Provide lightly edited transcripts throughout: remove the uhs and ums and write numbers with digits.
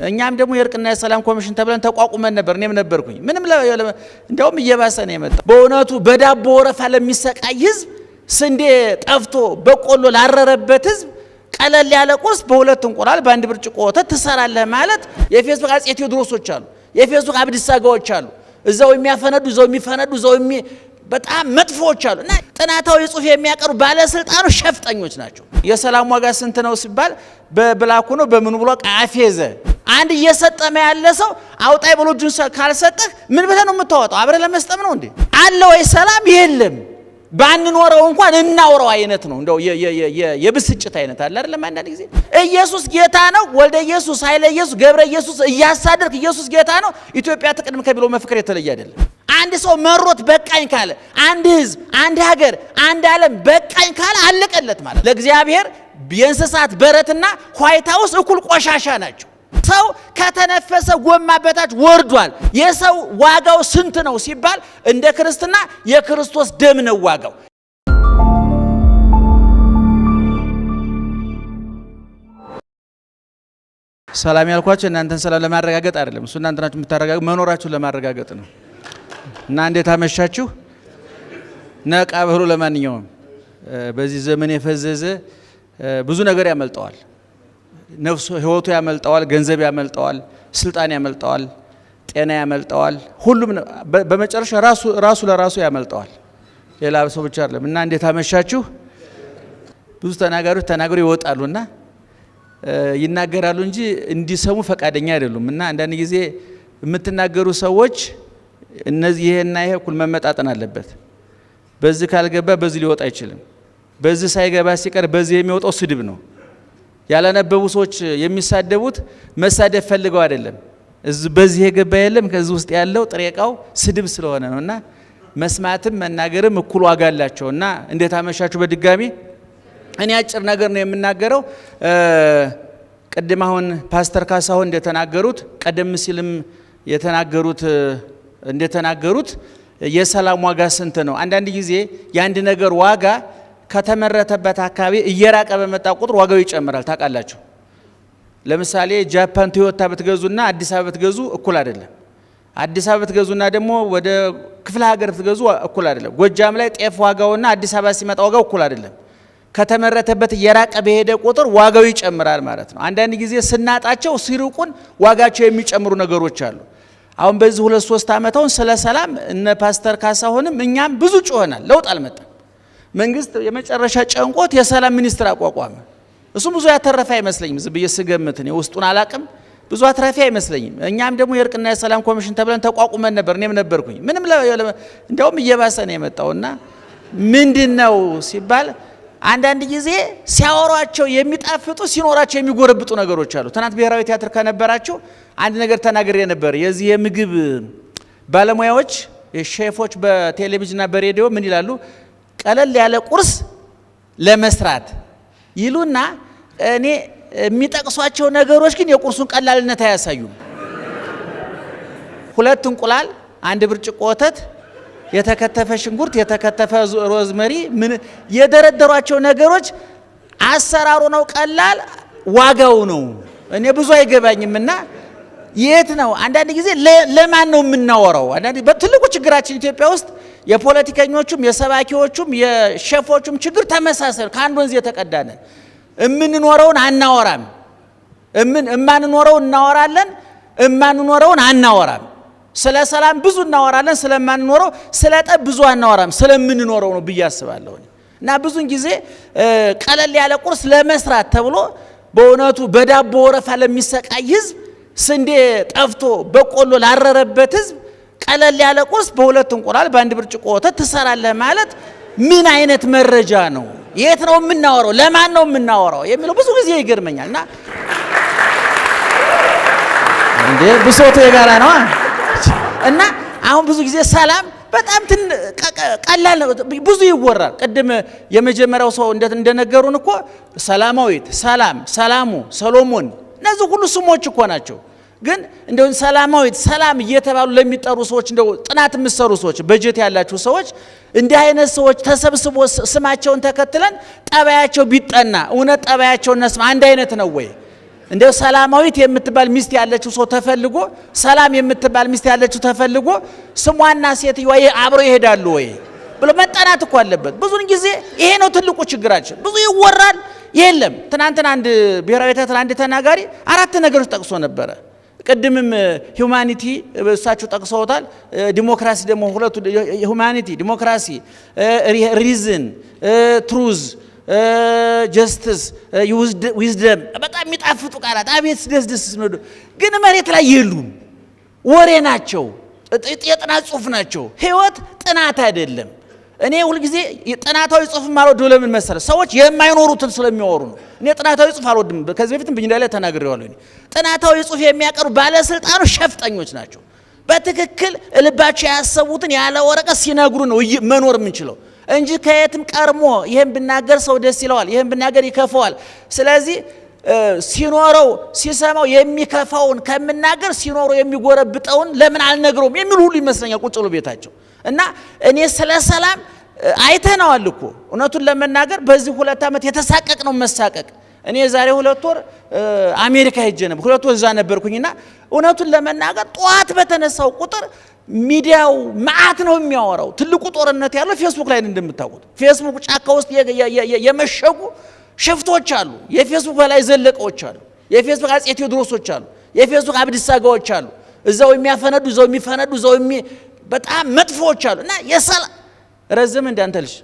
እኛም ደግሞ የእርቅና የሰላም ኮሚሽን ተብለን ተቋቁመን ነበር። እኔም ነበርኩኝ። ምንም እንዲያውም እየባሰ ነው የመጣው። በእውነቱ በዳቦ ወረፋ ለሚሰቃይ ህዝብ፣ ስንዴ ጠፍቶ በቆሎ ላረረበት ህዝብ ቀለል ያለ ቁርስ በሁለት እንቁላል በአንድ ብርጭቆ ወተት ትሰራለህ ማለት የፌስቡክ አጼ ቴዎድሮሶች አሉ፣ የፌስቡክ አብዲሳ አጋዎች አሉ፣ እዛው የሚያፈነዱ እዛው የሚፈነዱ እዛው በጣም መጥፎዎች አሉ። እና ጥናታዊ ጽሑፍ የሚያቀርቡ ባለስልጣኑ ሸፍጠኞች ናቸው። የሰላም ዋጋ ስንት ነው ሲባል በብላኩ ነው በምኑ ብሎ አፌዘ። አንድ እየሰጠመ ያለ ሰው አውጣይ ብሎ እጁን ካልሰጠህ ምን ብለህ ነው የምታወጣው? አብረህ ለመስጠም ነው እንዴ? አለ ወይ ሰላም? የለም። ባንኖረው እንኳን እናውረው አይነት ነው። እንደው የብስጭት አይነት አለ አይደለም? አንዳንድ ጊዜ ኢየሱስ ጌታ ነው፣ ወልደ ኢየሱስ፣ ኃይለ ኢየሱስ፣ ገብረ ኢየሱስ እያሳደርክ ኢየሱስ ጌታ ነው፣ ኢትዮጵያ ትቅድም ከሚለው መፍክር የተለየ አይደለም። አንድ ሰው መሮት በቃኝ ካለ፣ አንድ ህዝብ፣ አንድ ሀገር፣ አንድ ዓለም በቃኝ ካለ አለቀለት ማለት። ለእግዚአብሔር የእንስሳት በረትና ዋይት ሀውስ እኩል ቆሻሻ ናቸው። ሰው ከተነፈሰ ጎማ በታች ወርዷል። የሰው ዋጋው ስንት ነው ሲባል እንደ ክርስትና የክርስቶስ ደም ነው ዋጋው። ሰላም ያልኳቸው እናንተን ሰላም ለማረጋገጥ አይደለም። እሱ እናንተ ናችሁ የምታረጋግጡ፣ መኖራችሁን ለማረጋገጥ ነው። እና እንዴት አመሻችሁ? ነቃ በሉ። ለማንኛውም በዚህ ዘመን የፈዘዘ ብዙ ነገር ያመልጠዋል። ነፍሱ ህይወቱ ያመልጠዋል፣ ገንዘብ ያመልጠዋል፣ ስልጣን ያመልጠዋል፣ ጤና ያመልጠዋል። ሁሉም በመጨረሻ ራሱ ለራሱ ያመልጠዋል። ሌላ ሰው ብቻ አይደለም። እና እንዴት አመሻችሁ? ብዙ ተናጋሪዎች ተናግረው ይወጣሉና ይናገራሉ እንጂ እንዲሰሙ ፈቃደኛ አይደሉም። እና አንዳንድ ጊዜ የምትናገሩ ሰዎች እነዚህ ይሄና ይሄ እኩል መመጣጠን አለበት። በዚህ ካልገባ በዚህ ሊወጣ አይችልም። በዚህ ሳይገባ ሲቀር በዚህ የሚወጣው ስድብ ነው። ያላነበቡ ሰዎች የሚሳደቡት መሳደብ ፈልገው አይደለም። በዚህ የገባ የለም ከዚህ ውስጥ ያለው ጥሬ እቃው ስድብ ስለሆነ ነው። እና መስማትም መናገርም እኩል ዋጋ አላቸው። እና እንዴት አመሻችሁ በድጋሚ። እኔ አጭር ነገር ነው የምናገረው። ቅድም አሁን ፓስተር ካሳሁን እንደተናገሩት፣ ቀደም ሲልም የተናገሩት እንደተናገሩት የሰላም ዋጋ ስንት ነው? አንዳንድ ጊዜ የአንድ ነገር ዋጋ ከተመረተበት አካባቢ እየራቀ በመጣ ቁጥር ዋጋው ይጨምራል። ታውቃላችሁ። ለምሳሌ ጃፓን ቶዮታ ብትገዙና አዲስ አበባ ብትገዙ እኩል አይደለም። አዲስ አበባ ብትገዙና ደግሞ ወደ ክፍለ ሀገር ብትገዙ እኩል አይደለም። ጎጃም ላይ ጤፍ ዋጋውና አዲስ አበባ ሲመጣ ዋጋው እኩል አይደለም። ከተመረተበት እየራቀ በሄደ ቁጥር ዋጋው ይጨምራል ማለት ነው። አንዳንድ ጊዜ ስናጣቸው ሲርቁን ዋጋቸው የሚጨምሩ ነገሮች አሉ። አሁን በዚህ 2-3 ዓመት አሁን ስለ ሰላም እነ ፓስተር ካሳሁንም እኛም ብዙ ጮኸናል። ለውጥ አልመጣም። መንግስት የመጨረሻ ጨንቆት የሰላም ሚኒስትር አቋቋመ። እሱም ብዙ ያተረፈ አይመስለኝም። ዝም ብዬ ስገምት እኔ ውስጡን አላቅም። ብዙ አትራፊ አይመስለኝም። እኛም ደግሞ የእርቅና የሰላም ኮሚሽን ተብለን ተቋቁመን ነበር። እኔም ነበርኩኝ። ምንም እንዲያውም እየባሰ ነው የመጣውና ምንድነው ሲባል አንዳንድ ጊዜ ሲያወሯቸው የሚጣፍጡ ሲኖራቸው የሚጎረብጡ ነገሮች አሉ። ትናንት ብሔራዊ ቲያትር ከነበራችሁ አንድ ነገር ተናግሬ ነበር። የዚህ የምግብ ባለሙያዎች ሼፎች በቴሌቪዥንና በሬዲዮ ምን ይላሉ? ቀለል ያለ ቁርስ ለመስራት ይሉና እኔ የሚጠቅሷቸው ነገሮች ግን የቁርሱን ቀላልነት አያሳዩም። 2 እንቁላል፣ 1 ብርጭቆ ወተት፣ የተከተፈ ሽንኩርት፣ የተከተፈ ሮዝመሪ፣ ምን የደረደሯቸው ነገሮች አሰራሩ ነው ቀላል፣ ዋጋው ነው እኔ ብዙ አይገባኝምና የት ነው አንዳንድ ጊዜ ለማን ነው የምናወራው? አንዳንድ በትልቁ ችግራችን ኢትዮጵያ ውስጥ የፖለቲከኞቹም የሰባኪዎቹም የሼፎቹም ችግር ተመሳሳይ፣ ከአንድ ወንዝ የተቀዳነን። እምንኖረውን አናወራም፣ እማንኖረውን እናወራለን፣ እማንኖረውን አናወራም። ስለ ሰላም ብዙ እናወራለን፣ ስለማንኖረው ስለ ጠብ ብዙ አናወራም፣ ስለምንኖረው ነው ብዬ አስባለሁ። እና ብዙን ጊዜ ቀለል ያለ ቁርስ ለመስራት ተብሎ በእውነቱ በዳቦ ወረፋ ለሚሰቃይ ህዝብ፣ ስንዴ ጠፍቶ በቆሎ ላረረበት ህዝብ ቀለል ያለ ቁርስ በሁለት እንቁላል በአንድ ብርጭቆ ወተት ትሰራለህ ማለት ምን አይነት መረጃ ነው? የት ነው የምናወራው? ለማን ነው የምናወራው የሚለው ብዙ ጊዜ ይገርመኛል። እና እንዴ ብሶቱ የጋራ ነው። እና አሁን ብዙ ጊዜ ሰላም በጣም ቀላል ነው፣ ብዙ ይወራል። ቅድም የመጀመሪያው ሰው እንደነገሩን እኮ ሰላማዊት፣ ሰላም፣ ሰላሙ፣ ሰሎሞን እነዚህ ሁሉ ስሞች እኮ ናቸው። ግን እንደው ሰላማዊት፣ ሰላም እየተባሉ ለሚጠሩ ሰዎች እንደው ጥናት የምትሰሩ ሰዎች፣ በጀት ያላችሁ ሰዎች እንዲህ አይነት ሰዎች ተሰብስቦ ስማቸውን ተከትለን ጠባያቸው ቢጠና እውነት ጠባያቸው እና ስም አንድ አይነት ነው ወይ? እንደው ሰላማዊት የምትባል ሚስት ያለችው ሰው ተፈልጎ፣ ሰላም የምትባል ሚስት ያለችው ተፈልጎ ስሟና ሴትዮዋ አብረው ይሄዳሉ ወይ ብሎ መጠናት እኮ አለበት። ብዙን ጊዜ ይሄ ነው ትልቁ ችግራችን። ብዙ ይወራል፣ የለም። ትናንትና አንድ ብሔራዊ ቲያትር አንድ ተናጋሪ አራት ነገሮች ጠቅሶ ነበረ። ቅድምም humanity እሳቸው ጠቅሰውታል። ዲሞክራሲ ደግሞ ሁለቱ humanity፣ democracy፣ reason፣ truth፣ justice፣ wisdom በጣም የሚጣፍጡ ቃላት፣ አቤት ደስ ደስ፣ ግን መሬት ላይ የሉም። ወሬ ናቸው፣ የጥናት ጽሁፍ ናቸው። ህይወት ጥናት አይደለም። እኔ ሁልጊዜ ጥናታዊ ጽሁፍ የማልወደው ለምን መሰለህ? ሰዎች የማይኖሩትን ስለሚያወሩ ነው። እኔ ጥናታዊ ጽሁፍ አልወድም። ከዚህ በፊትም ብኝዳ ላይ ተናግሬዋለሁ። እኔ ጥናታዊ ጽሁፍ የሚያቀርቡ ባለስልጣኖች ሸፍጠኞች ናቸው። በትክክል ልባቸው ያሰቡትን ያለ ወረቀት ሲነግሩ ነው መኖር የምንችለው እንጂ ከየትም ቀርሞ ይህን ብናገር ሰው ደስ ይለዋል፣ ይህን ብናገር ይከፈዋል። ስለዚህ ሲኖረው ሲሰማው የሚከፋውን ከምናገር ሲኖረው የሚጎረብጠውን ለምን አልነግረውም የሚሉ ሁሉ ይመስለኛል ቁጭ ብሎ ቤታቸው። እና እኔ ስለ ሰላም አይተነዋል እኮ፣ እውነቱን ለመናገር በዚህ 2 ዓመት የተሳቀቅ ነው መሳቀቅ። እኔ የዛሬ 2 ወር አሜሪካ ሄጄ ነበር። 2 ወር እዛ ነበርኩኝና እውነቱን ለመናገር ጠዋት በተነሳው ቁጥር ሚዲያው መዓት ነው የሚያወራው። ትልቁ ጦርነት ያለው ፌስቡክ ላይ ነው እንደምታውቁት። ፌስቡክ ጫካ ውስጥ የመሸጉ ሽፍቶች አሉ። የፌስቡክ በላይ ዘለቀዎች አሉ። የፌስቡክ አጼ ቴዎድሮሶች አሉ። የፌስቡክ አብዲሳ አጋዎች አሉ። እዛው የሚያፈነዱ፣ እዛው የሚፈነዱ፣ እዛው በጣም መጥፎዎች አሉ። እና የሰላም ረዘም እንደ አንተ ልጅ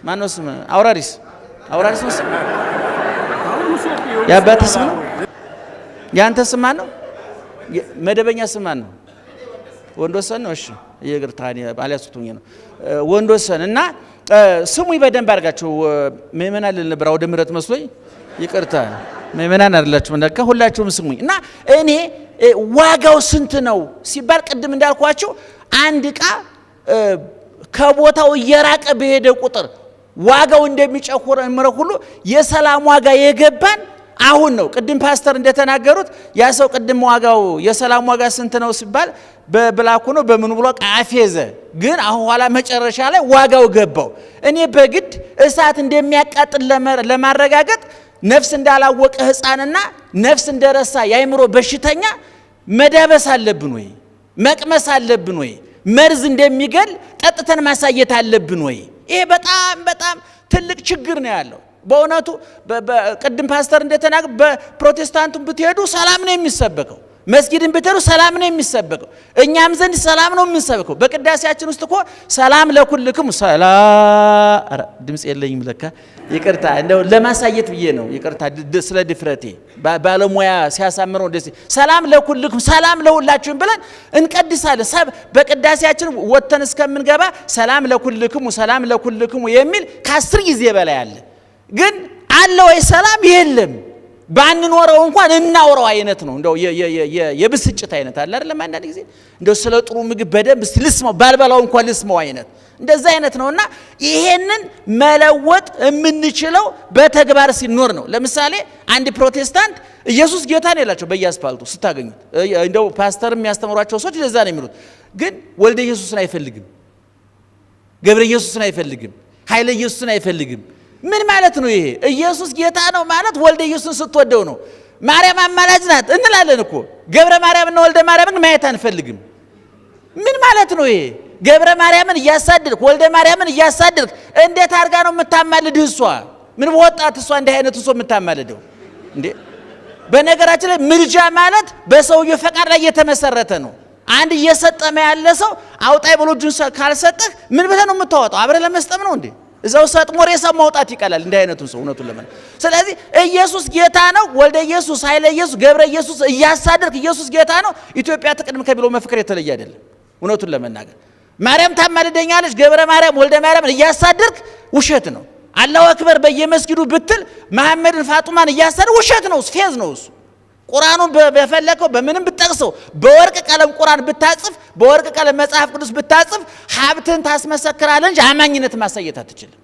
ማነው ስም? አውራሪስ፣ አውራሪስ ነው ስም? የአባትህ ስም ነው? የአንተ ስም ማን ነው? መደበኛ ስም ማን ነው? ወንዶሰን ነው። እሺ፣ ይቅርታ አልያዝኩትም ነው። ወንዶሰን እና ስሙኝ በደንብ አድርጋችሁ። ምእመናን ልል ነበር፣ አውደ ምሕረት መስሎኝ፣ ይቅርታ፣ ምእመናን አይደላችሁም። እንደካ ሁላችሁም ስሙኝ። እና እኔ ዋጋው ስንት ነው ሲባል ቅድም እንዳልኳችሁ አንድ ዕቃ ከቦታው እየራቀ በሄደ ቁጥር ዋጋው እንደሚጨምር ሁሉ የሰላም ዋጋ የገባን አሁን ነው። ቅድም ፓስተር እንደተናገሩት ያ ሰው ቅድም ዋጋው የሰላም ዋጋ ስንት ነው ሲባል በብላኩ ነው በምኑ ብሎ አፌዘ። ግን አሁን ኋላ መጨረሻ ላይ ዋጋው ገባው። እኔ በግድ እሳት እንደሚያቃጥል ለማረጋገጥ ነፍስ እንዳላወቀ ሕፃንና ነፍስ እንደረሳ የአእምሮ በሽተኛ መዳበስ አለብን ወይ? መቅመስ አለብን ወይ? መርዝ እንደሚገል ጠጥተን ማሳየት አለብን ወይ? ይሄ በጣም በጣም ትልቅ ችግር ነው ያለው። በእውነቱ ቅድም ፓስተር እንደተናገሩ በፕሮቴስታንቱም ብትሄዱ ሰላም ነው የሚሰበከው። መስጊድን ብትሄዱ ሰላም ነው የሚሰበከው። እኛም ዘንድ ሰላም ነው የምንሰበከው። በቅዳሴያችን ውስጥ እኮ ሰላም ለኩልክሙ ሰላም፣ ድምጽ የለኝም ለካ፣ ይቅርታ፣ እንደው ለማሳየት ብዬ ነው። ይቅርታ ስለ ድፍረቴ፣ ባለሙያ ሲያሳምረው ደስ። ሰላም ለኩልክሙ፣ ሰላም ለሁላችሁም ብለን እንቀድሳለን። ሰብ በቅዳሴያችን ወጥተን እስከምንገባ ሰላም ለኩልክሙ፣ ሰላም ለኩልክሙ የሚል ከ10 ጊዜ በላይ አለ። ግን አለ ወይ ሰላም? የለም። ባንኖረው እንኳን እናውረው አይነት ነው። እንደው የብስጭት አይነት አለ አይደለም? አንዳንድ ጊዜ እንደው ስለ ጥሩ ምግብ በደንብ ልስማው፣ ባልበላው እንኳን ልስማው አይነት፣ እንደዛ አይነት ነውና ይሄንን መለወጥ የምንችለው በተግባር ሲኖር ነው። ለምሳሌ አንድ ፕሮቴስታንት ኢየሱስ ጌታ ነው ይላቸው በየአስፓልቱ ስታገኙት። እንደው ፓስተር የሚያስተምሯቸው ሰዎች እንደዛ ነው የሚሉት። ግን ወልደ ኢየሱስን አይፈልግም፣ ገብረ ኢየሱስን አይፈልግም፣ ኃይለ ኢየሱስን አይፈልግም። ምን ማለት ነው ይሄ? ኢየሱስ ጌታ ነው ማለት ወልደ ኢየሱስን ስትወደው ነው። ማርያም አማላጅ ናት እንላለን እኮ፣ ገብረ ማርያምና ወልደ ማርያምን ማየት አንፈልግም። ምን ማለት ነው ይሄ? ገብረ ማርያምን እያሳደድክ፣ ወልደ ማርያምን እያሳደድክ እንዴት አድርጋ ነው የምታማልድህ እሷ? ምን በወጣት እሷ እንዲህ አይነቱ ሰው የምታማልደው እንዴ? በነገራችን ላይ ምልጃ ማለት በሰውየው ፈቃድ ላይ የተመሰረተ ነው። አንድ እየሰጠመ ያለ ሰው አውጣይ ብሎ እጁን ካልሰጠህ ምን ብለህ ነው የምታወጣው? አብረህ ለመስጠም ነው እንዴ? እዛው ሰጥሞ ሬሳ ማውጣት ይቀላል እንዲህ አይነቱን ሰው እውነቱን ለመናገር። ስለዚህ ኢየሱስ ጌታ ነው፣ ወልደ ኢየሱስ፣ ኃይለ ኢየሱስ፣ ገብረ ኢየሱስ እያሳደድክ ኢየሱስ ጌታ ነው፣ ኢትዮጵያ ትቅድም ከሚለው መፍክር የተለየ አይደለም። እውነቱን ለመናገር ማርያም ታማልደኛለች፣ ገብረ ማርያም፣ ወልደ ማርያምን እያሳደድክ ውሸት ነው። አላሁ አክበር በየመስጊዱ ብትል መሐመድን ፋጡማን እያሳደድክ ውሸት ነው፣ ፌዝ ነው እሱ። ቁርአኑን በፈለከው በምንም ብትጠቅሰው፣ በወርቅ ቀለም ቁርአን ብታጽፍ፣ በወርቅ ቀለም መጽሐፍ ቅዱስ ብታጽፍ ሀብትን ታስመሰክራለህ እንጂ አማኝነት ማሳየት አትችልም።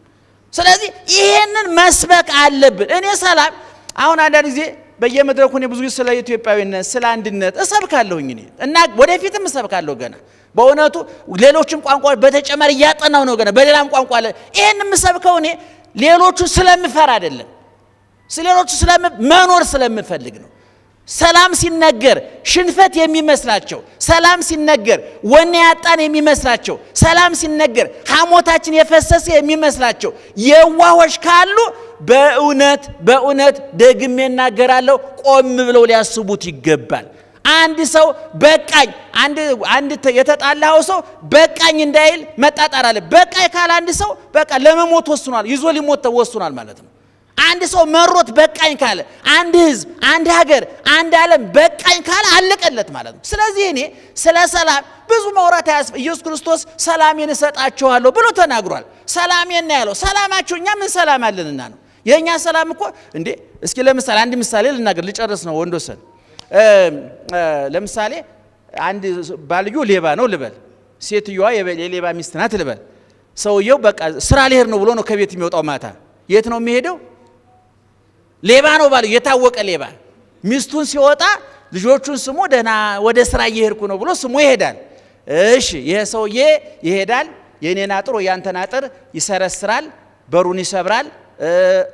ስለዚህ ይሄንን መስበክ አለብን። እኔ ሰላም አሁን አንዳንድ ጊዜ በየመድረኩ እኔ ብዙ ጊዜ ስለ ኢትዮጵያዊነት፣ ስለ አንድነት እሰብካለሁኝ እኔ እና ወደፊትም እሰብካለሁ ገና። በእውነቱ ሌሎችም ቋንቋዎች በተጨማሪ እያጠናው ነው ገና በሌላም ቋንቋ አለ። ይሄን የምሰብከው እኔ ሌሎቹ ስለምፈራ አይደለም፣ ስለሌሎቹ መኖር ስለምፈልግ ነው። ሰላም ሲነገር ሽንፈት የሚመስላቸው፣ ሰላም ሲነገር ወኔ ያጣን የሚመስላቸው፣ ሰላም ሲነገር ሐሞታችን የፈሰሰ የሚመስላቸው የዋሆች ካሉ በእውነት በእውነት ደግሜ እናገራለሁ፣ ቆም ብለው ሊያስቡት ይገባል። አንድ ሰው በቃኝ፣ አንድ የተጣላኸው ሰው በቃኝ እንዳይል መጣጣር አለ። በቃኝ ካለ አንድ ሰው በቃ ለመሞት ወስኗል፣ ይዞ ሊሞት ወስኗል ማለት ነው። አንድ ሰው መሮት በቃኝ ካለ፣ አንድ ህዝብ፣ አንድ ሀገር፣ አንድ ዓለም በቃኝ ካለ አለቀለት ማለት ነው። ስለዚህ እኔ ስለ ሰላም ብዙ ማውራት አያስፈልግም። ኢየሱስ ክርስቶስ ሰላሜን እሰጣችኋለሁ ብሎ ተናግሯል። ሰላሜን ነው ያለው። ሰላማችሁ እኛ ምን ሰላም አለንና ነው? የእኛ ሰላም እኮ እንዴ! እስኪ ለምሳሌ አንድ ምሳሌ ልናገር፣ ልጨርስ ነው ወንዶሰን። ለምሳሌ አንድ ባልዩ ሌባ ነው ልበል፣ ሴትዮዋ የሌባ ሚስት ናት ልበል። ሰውየው በቃ ስራ ልሄድ ነው ብሎ ነው ከቤት የሚወጣው ማታ። የት ነው የሚሄደው? ሌባ ነው ባልዩ፣ የታወቀ ሌባ። ሚስቱን ሲወጣ ልጆቹን ስሞ ደህና ወደ ስራ እየሄድኩ ነው ብሎ ስሞ ይሄዳል። እሺ ይሄ ሰውዬ ይሄዳል። የኔን አጥር ወይ ያንተን አጥር ይሰረስራል፣ በሩን ይሰብራል።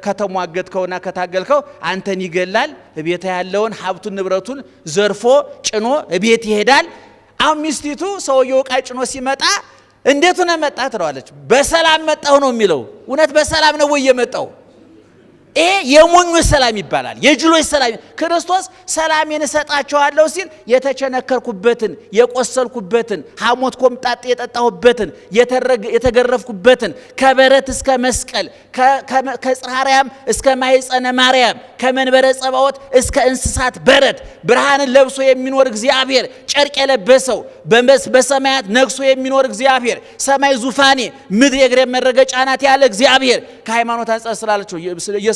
ከተሟገትከውና ከታገልከው አንተን ይገላል። እቤት ያለውን ሀብቱን ንብረቱን ዘርፎ ጭኖ እቤት ይሄዳል። አሁን ሚስቲቱ ሰውየው ዕቃ ጭኖ ሲመጣ እንዴት ሆነ መጣ ትለዋለች። በሰላም መጣሁ ነው የሚለው። እውነት በሰላም ነው ወይ የመጣው? ይሄ የሞኞች ሰላም ይባላል፣ የጅሎች ሰላም። ክርስቶስ ሰላሜን እሰጣችኋለሁ ሲል የተቸነከርኩበትን፣ የቆሰልኩበትን፣ ሐሞት ኮምጣጤ የጠጣሁበትን፣ የተገረፍኩበትን፣ ከበረት እስከ መስቀል፣ ከጽርሐ አርያም እስከ ማኅፀነ ማርያም፣ ከመንበረ ጸባዖት እስከ እንስሳት በረት ብርሃንን ለብሶ የሚኖር እግዚአብሔር፣ ጨርቅ የለበሰው በሰማያት ነግሶ የሚኖር እግዚአብሔር፣ ሰማይ ዙፋኔ ምድር የእግሬ መረገጫ ናት ያለ እግዚአብሔር፣ ከሃይማኖት አንጻር ስላለችው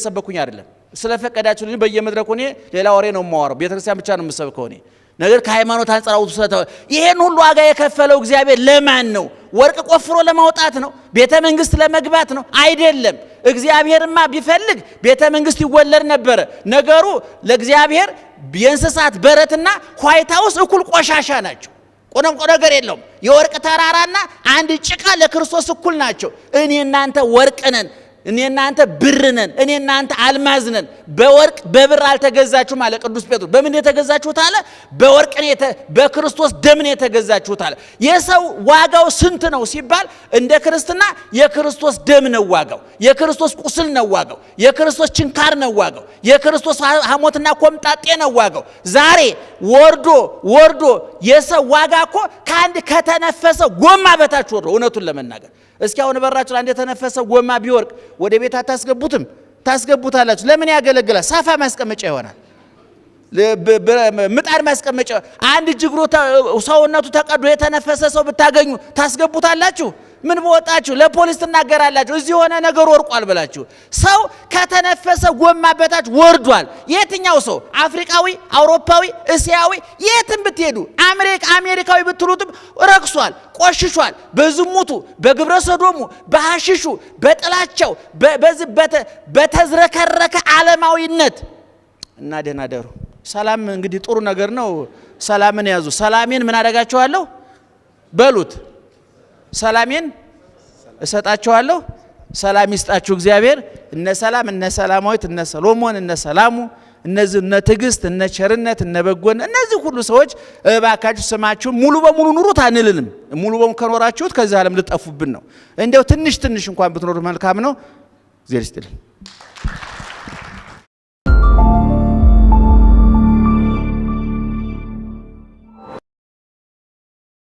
እየሰበኩኝ አይደለም። ስለፈቀዳችሁ በየመድረኩ እኔ ሌላ ወሬ ነው የማወራው። ቤተክርስቲያን ብቻ ነው የምሰብከው እኔ። ነገር ከሃይማኖት አንጻር አውጡ ስለተባለ ይሄን ሁሉ ዋጋ የከፈለው እግዚአብሔር ለማን ነው? ወርቅ ቆፍሮ ለማውጣት ነው? ቤተ መንግስት ለመግባት ነው? አይደለም። እግዚአብሔርማ ቢፈልግ ቤተ መንግስት ይወለድ ነበረ። ነገሩ ለእግዚአብሔር የእንስሳት በረትና ዋይት ሃውስ እኩል ቆሻሻ ናቸው። ቁንም ነገር የለውም። የወርቅ ተራራና አንድ ጭቃ ለክርስቶስ እኩል ናቸው። እኔ እናንተ ወርቅ ነን። እኔ እናንተ ብር ነን። እኔ እናንተ አልማዝ ነን። በወርቅ በብር አልተገዛችሁም አለ ቅዱስ ጴጥሮስ። በምን የተገዛችሁት አለ? በወርቅ ነው፣ በክርስቶስ ደም ነው የተገዛችሁት አለ። የሰው ዋጋው ስንት ነው ሲባል እንደ ክርስትና የክርስቶስ ደም ነው ዋጋው፣ የክርስቶስ ቁስል ነው ዋጋው፣ የክርስቶስ ችንካር ነው ዋጋው፣ የክርስቶስ ሐሞትና ኮምጣጤ ነው ዋጋው። ዛሬ ወርዶ ወርዶ የሰው ዋጋ እኮ ከአንድ ከተነፈሰ ጎማ በታች ወርዶ፣ እውነቱን ለመናገር እስኪ አሁን በራችሁ ላይ አንድ የተነፈሰ ጎማ ቢወርቅ ወደ ቤት አታስገቡትም? ታስገቡታላችሁ። ለምን ያገለግላል? ሳፋ ማስቀመጫ ይሆናል፣ ምጣድ ማስቀመጫ። አንድ እጅ እግሩ ሰውነቱ ተቀዶ የተነፈሰ ሰው ብታገኙ ታስገቡታላችሁ? ምን በወጣችሁ ለፖሊስ ትናገራላችሁ። እዚህ የሆነ ነገር ወርቋል ብላችሁ። ሰው ከተነፈሰ ጎማ በታች ወርዷል። የትኛው ሰው አፍሪካዊ፣ አውሮፓዊ፣ እስያዊ የትም ብትሄዱ አሜሪካዊ ብትሉትም ረክሷል፣ ቆሽሿል። በዝሙቱ፣ በግብረ ሰዶሙ፣ በሐሽሹ፣ በጥላቻው፣ በዚህ በተዝረከረከ ዓለማዊነት እና ደህና ደሩ። ሰላም እንግዲህ ጥሩ ነገር ነው። ሰላምን ያዙ። ሰላሜን ምን አደርጋችኋለሁ በሉት። ሰላሜን እሰጣችኋለሁ። ሰላም ይስጣችሁ እግዚአብሔር። እነ ሰላም፣ እነ ሰላማዊት፣ እነ ሰሎሞን፣ እነ ሰላሙ፣ እነዚህ እነ ትዕግስት፣ እነ ቸርነት፣ እነ በጎነት፣ እነዚህ ሁሉ ሰዎች እባካችሁ ስማችሁን ሙሉ በሙሉ ኑሩት አንልንም። ሙሉ በሙሉ ከኖራችሁት ከዚህ ዓለም ልጠፉብን ነው። እንደው ትንሽ ትንሽ እንኳን ብትኖሩት መልካም ነው። እግዚአብሔር ይስጥልኝ።